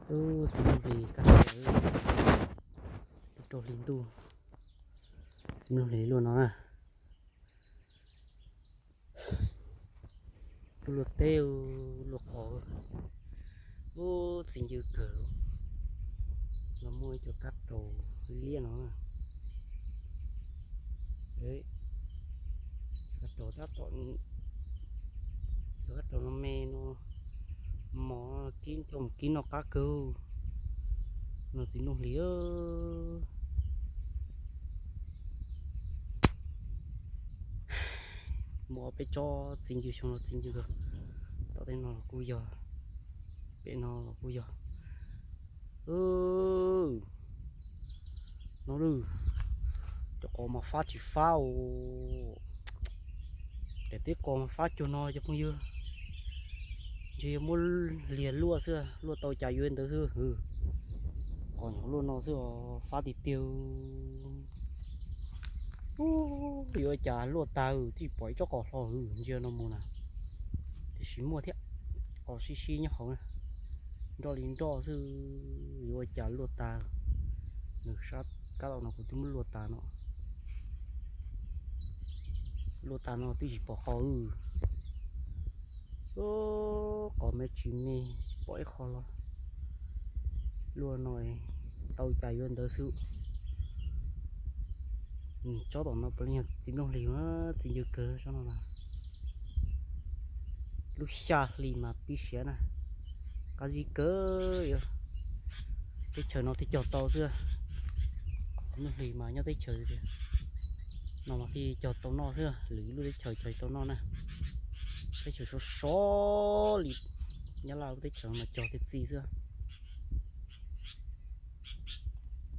Ub, txiv nplooj hlis kaj siab, peb rau hli ntuj, txiv nplooj hlis luaj no na. Luaj luaj teb, luaj qos. Ub, txiv ncw kawg. No muaj ib co kab raus liab no na. Kab raus tab tom, cov kab raus no me no, mos kib coj mus kib noj qab kawg. No txiv nplooj hlis. Muaj ob peb tsob txiv ncw xyoo no txiv ncw kawg. Tom tej no los kuj yog, pem no los kuj yog. No lawm, cov qos mas fab tsis fab os. Daim teb qos mas fab cuag no cov phooj ywg. Ntshe yuav muab liag luaj xwb, luaj tau cas yuav ntawd xwb. Qos nyuam luaj no xwb os, fab tiag tiag. Ub, yuav cas luaj tag, twb tsis pom ib tsob qos hlo, ntsia no mus na. Tiam sis muaj thiab, qos sib sib nyob hauv na, nroj li nroj xwb, yuav ua cas luaj tag. Nws sab kab tau no kuv twb muab luaj tas no. Luaj tas no twb tsis pom qos. Qos me tsis me, tsis pom ib qho los. Luaj no tau cas yuav ntawd xwb. Tsob tom no puav leej yog txiv nplooj hlis, txiv ncw kawg tsob no na. Lub xya hli mas pib siav na, qab zib kawg. Teb chaws no thiaj cog tau xwb. Txiv nplooj hlis mas nyob teb chaws no mas thiaj cog tau noj xwb, lwm lub teb chaws cog tsis tau noj na. Teb chaws sov sov li Nyab Laj lub teb chaws no mas cog thiaj txi xwb.